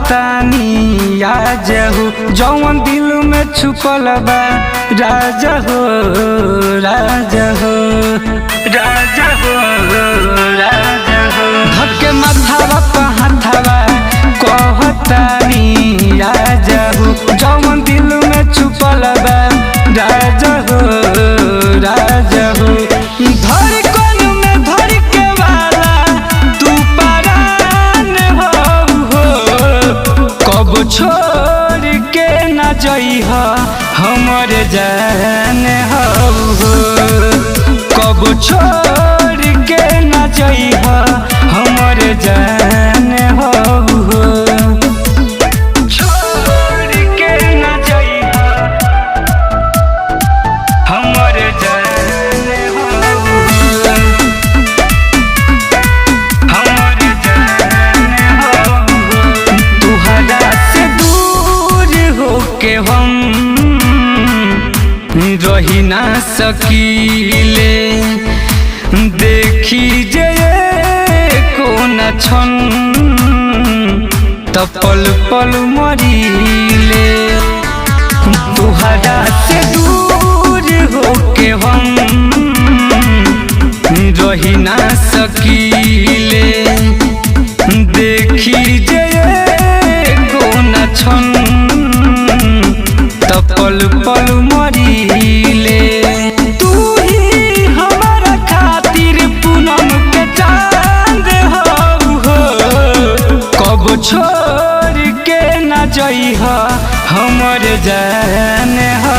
कहतानी आजहू जौन दिल में छुपल बा राजा हो, राजा हो, राजा हो, राजा हो। धके माथावा पहाथावा कहतानी आजहू जौन दिल में छुपल बा राजा हो, राजा हो। धड़कन में धड़के वाला तू परान हो, कब छोड़ के न जइह हमर जान हो, कब छोड़ के न जइह हमर जान हो, छोड़ के न जइह हमर जान हो, हमर जान हो। तुहरा से दूर होके हम रही ना सकीले, देखी जे कोना छन त पल पल मरीले। तुहरा से दूर होके हम रही ना सकीले, देखी जे कोना छन त पल पल मरीले। तू ही हमारा खातिर पूनम के चांद हो, कब छोड़ के न जइह हमर जान हो,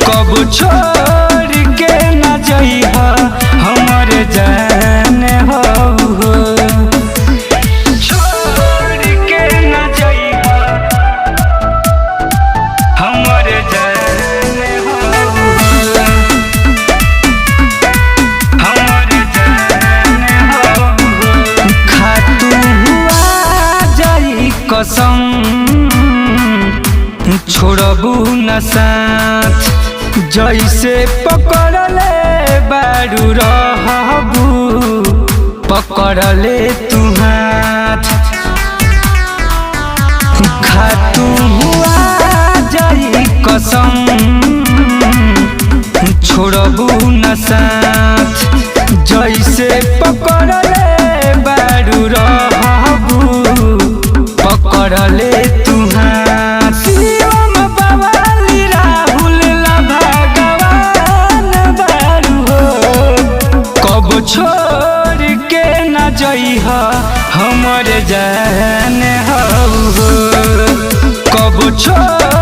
कब छोड़ के न जइह हमर जान हो, छोड़ के न जइह हमर जान हो, हमर जान हो। खातू हुआ जाई कसम छोड़बू न साथ, जैसे पकड़ले बारू रहबू पकड़ले तू हाथ। खातू हुआ जाई कसम छोड़बू न साथ, जैसे पकड़ले बारू रहबू पकड़ले तू हाथ। शिवम बवाली राहुल ला भगवान बारू हो, कब छोड़ के न जइह हमर जान हो, कब छोड़